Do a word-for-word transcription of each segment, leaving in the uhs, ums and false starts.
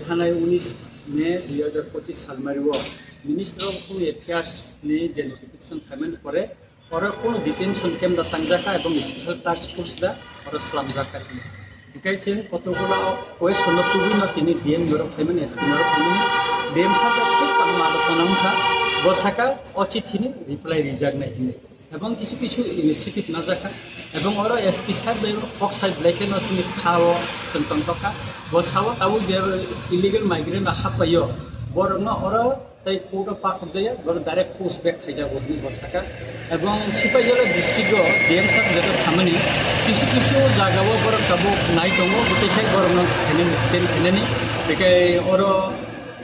Thanai unis May dui hajar pochis salmario Ministry of Home Affairs ni je notification phaimani pore oro kono detention camp da tangjaka ebong special task force da oro slamjaka. Hikai chwng kotokgola question no tubui no tini D M ni oro phaimani, S P ni oro phaimani, D M sir da khub kaham alochona wngkha, bo saka o chithi ni reply rijak nai hinwi. Ebong kisu kisu initiative najakha. Ebong oro S P sir bai kok sai belai kheno chini kha o chwng tongthokha. Bo sao tabuk je illegal migrant rok happaio, borokno oro tei court o pathok jaya, borok direct post back khaijago hinwi bo saka. Ebong Sipaijala district o D M sir jeto samani kisu kisu jaga o borok tabuk nai tongo, bwtwi khai borokno khainani, detain khainani. Bekhai oro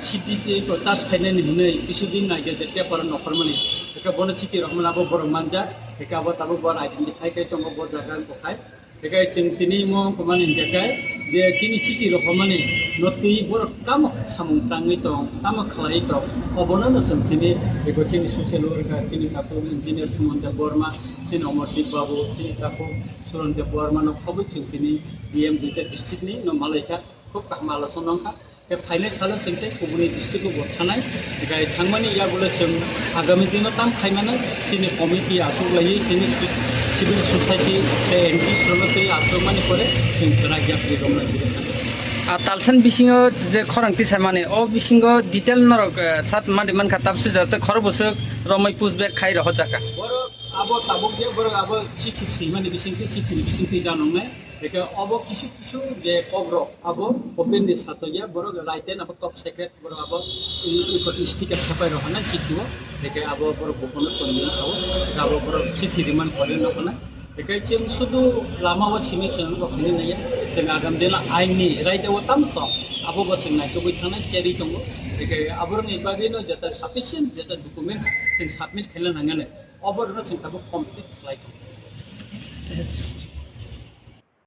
C D C ko charge khainani hinwi kisu din naikhe je paper nokhormani. Eke bono chiti rokmani abo borok manja. Eke abo tabuk bo identify khai tongo bo jaga wngkha khai. Eke chwng tini mo komani hingkha khai je chini chiti rokmani no twi borok tamo samung tangwi tong, tamo khlai tong. Obono no chwng tini eko chini social worker, chini takhuk engineer Suman Debbarma, chini Omordeep Babu, chini takhuk Suran Debbarma no khobwi chwng tini D M duita district ni no malaikha. Khub kaham alochona wngkha. Tei phainai salo chwng tei kubuni district o bo thanai. Tei thangmani yagulo chwng agami dino tam khaimano chini committee achuk laiwi chini civil society tei N G O rokno tei achukmani pore chwng kwrak yapri romna twiwi thangkha. A talsan bisingo je khorang tisamani, o bisingo detail norok, eh, sat madi mankha, tabuk swijak tei khorok bwswk romwi push back khai rohorjakha. Borok abo tabuk je borok abo chithi swimani bisingtwi, chithi ni bisingtwi janongnai. Eke obo kisu kisu je kokrok abo open ni satokya borok written abo top secret borok abo i-, i-, sticker sapai rok hanai chitio. Eke abo borok bukono tongmani sao. Abo borok chithi riman pore no hana. Eke chwng sudu lama o simi chwng rok hini naya. Chwng agam dela aini right o tam to. Abo bo chwng naitugwi thangnai cheri tongo. Eke aborokni bagwi no jeta sufficient jeta documents chwng submit khaina nangani. Obo rwno chwng tabuk complete khlai tongo.